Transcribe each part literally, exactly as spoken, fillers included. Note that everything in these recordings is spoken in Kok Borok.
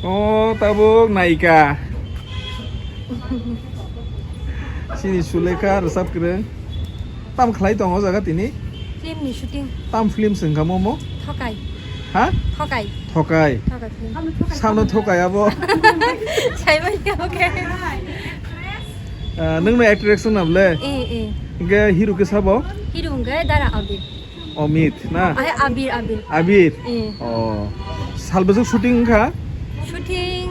O tabuk naika. Sini Sulekha rwchap kwrwng. Tam khlai tongo o jaga tini? Film ni shooting. Tam film se wngkha momo? Thokai. Ha? Thokai. Thokai. Thokai film. Samno thokai abo. Sai bai ka, okay. Ah, nwngno actor wngna bwle? Eh, eh. Hingke hero khe sabo? Hero hingke Dara Abir. Amit na? Ai, Abir, Abir. Abir? Eh. Oh. Sal bwswk shooting wngkha? Shooting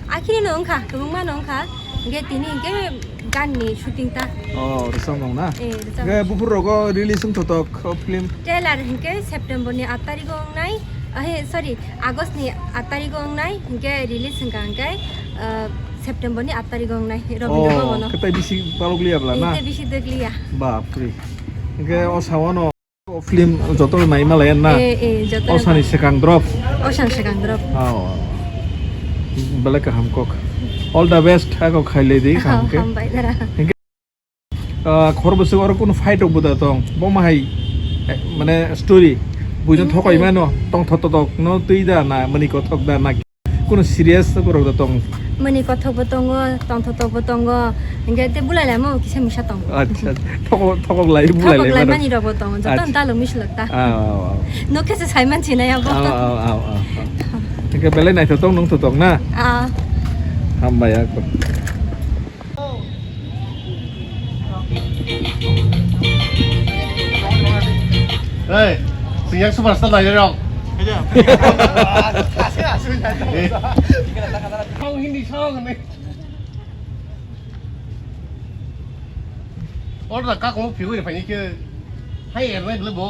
akhirino wngkha, kwbangmano wngkha. Hingke tini hingke ganni shooting ta. Oh, rwchapmung na? Eh, rwchapmung. Hingke buphur rogo release wngthotok o film? Trailer hingke September ni aat tarigo wngnai. Ahe, sorry, August ni aat tarigo wngnai. Hingke release wngkha hingke, ah, September ni aat tarigo wngnai. Rabindra Bhavan o. Oh, kwtai bisi balok liya bwla na? Eh, tei bisi dwk liya. Bapre. Hingke o sawano. O film joto nai malaya na? Eh, eh, joto. Osani swkang drop. Osani swkang drop. Oh. Belai kaham kok. All the best, ako khailai di, kaham ke. Hambai dara. Hingke, ah, khor bwswk oro kunu fight rok bo da tong. Bo ma hai, eh, mane story. Buino Hmm, thokoi hmm. Mano, tong thot thot no twi da na, mani kothok da na. Kuno serious borok da tong. Mani kothok bo tongo, tongthotok bo tongo. Hingke te bulai laimo kisa misa tongo. Acha, thokok, thokok lai, bulai lai mani rok bo tongo. Joto acha. Talo mislok ta. Ah, ah, ah. Nokhe se saiman sinai abo. Ah, ah, ah, ah, ah. Hingke belai naithotok nung thotok na? Ah. Hambai ako. Hey, siyak superstar lagi dong. Song Hindi song ni. Order ka kong piu ni pani ke. Hai, erwai dulu bo.